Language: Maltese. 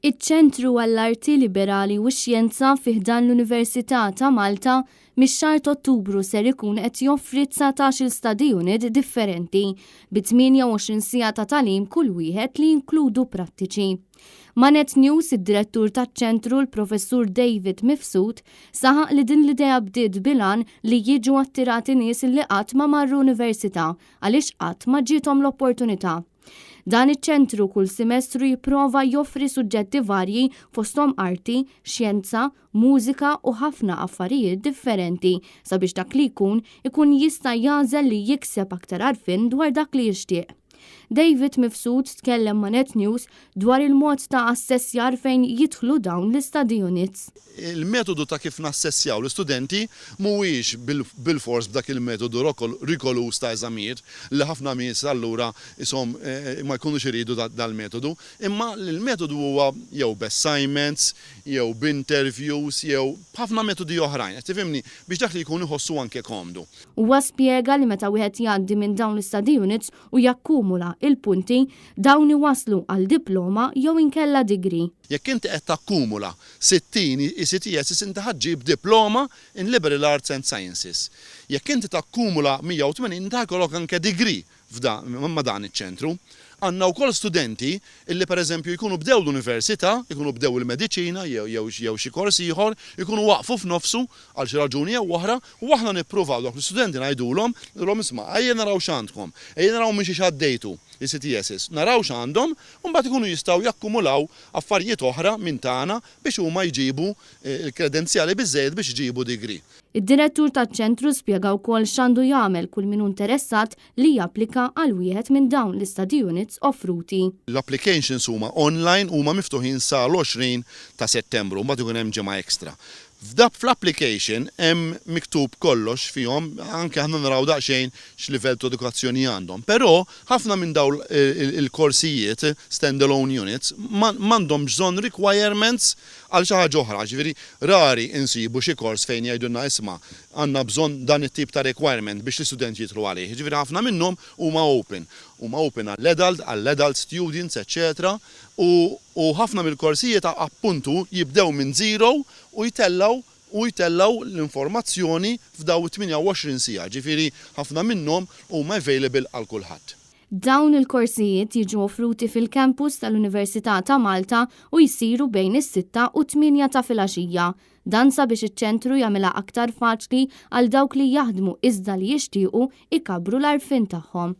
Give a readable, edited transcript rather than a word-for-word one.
Iċ-Ċentru għall-Arti Liberali u x-Xjenza fi ħdan l-Università ta' Malta mix-xahar t'Ottubru ser ikun qed joffri 19-il study unit differenti bi 28 siegħa ta' tagħlim kull wieħed li jinkludu prattiċi. Ma' Net News id-Direttur taċ-Ċentru l-Professur David Mifsud saħaq li din l-idea bdiet bil-għan li jiġu attirati nies li qatt ma marru università għaliex qatt ma ġiethom l-opportunità. Dan iċ-ċentru kull simestru jipprova joffri suġġetti varji fosthom arti, xjenza, mużika u ħafna affarijiet differenti sabiex dak li jkun ikun jista' jagħżel li jikseb aktar għarfien dwar dak li jixtieq. David Mifsud tkellem ma' Net News dwar il-mod ta' assessjar fejn jidħlu dawn l-istudy units. Il-metodu ta' kif nassessjaw l-istudenti mhuwiex bilfors b'dak il-metodu rigoluż ta' eżamijiet li ħafna nies allura ishom ma jkunux iridu dal-metodu, imma l-metodu huwa jew b'assignments, jew b'interviews, jew b'ħafna metodi oħrajn, qed tifhimni, biex dak li jkun iħossu anke komdu. Huwa spjega li meta wieħed jgħaddi minn dawn l-istudy units u jakkumula l-punti, dawn iwasslu għal diploma jew inkella degree. Jekk inti qed takkumula 60 ECTS inti ħa ġġib Diploma in Liberal Arts and Sciences. Jekk inti takkumula 180 inti ħa jkollok anke degree ma' dan iċ-ċentru. Għandna wkoll studenti illi pereżempju jkunu bdew l-università, ikunu bdew il-mediċina jew jew xi kors ieħor, ikunu waqfu f'nofsu għal xi raġuni jew oħra u aħna nippruvaw dawk l-istudenti ngħidulhom, ngħidulhom isma' ejja naraw x'għandkom, ejja naraw minn xiex għaddejtu, ECTSs, naraw x'għandhom u mbagħad ikunu jistgħu jakkumulaw affarijiet oħra minn tagħna biex huma jġibu l-kredenzjali biżżejjed biex iġibu degree. Id-Direttur taċ-Ċentru spjega wkoll x'għandu jagħmel kull min hu interessat li japplika għal wieħed minn dawn l-istudy units offruti. L-applications huma online u huma miftuħin sal-20 ta' Settembru, mbagħad ikun hemm ġimgħa extra. F'dab fl-application hemm miktub kollox fihom, anke aħna naraw daqsxejn x'livell ta' edukazzjoni għandhom. Però ħafna minn dawn il-korsijiet, stand alone units, m'għandhomx bżonn requirements għal xi ħaġa oħra. Ġifieri rari insibu xi kors fejn jgħidulna isma' għandna bżonn dan it-tip ta' requirement biex l-istudent jidħlu għalih. Ġifieri ħafna minnhom huma open. Huma open għall-adult, għall-adult students, eċċetera U u ħafna mill-korsijiet appuntu jibdew minn zero u jtellgħu u jtellgħu l-informazzjoni f'daw it-28 siegħa, ġifieri ħafna minnhom huma available għal kulħadd. Dawn il-korsijiet jiġu offruti fil-campus tal-Università ta' Malta u jsiru bejn is-sitta u t-tmienja ta' filgħaxija. Dan sabiex iċ-ċentru jagħmilha aktar faċli għal dawk li jaħdmu iżda li jixtiequ ikabbru l-għarfien tagħhom.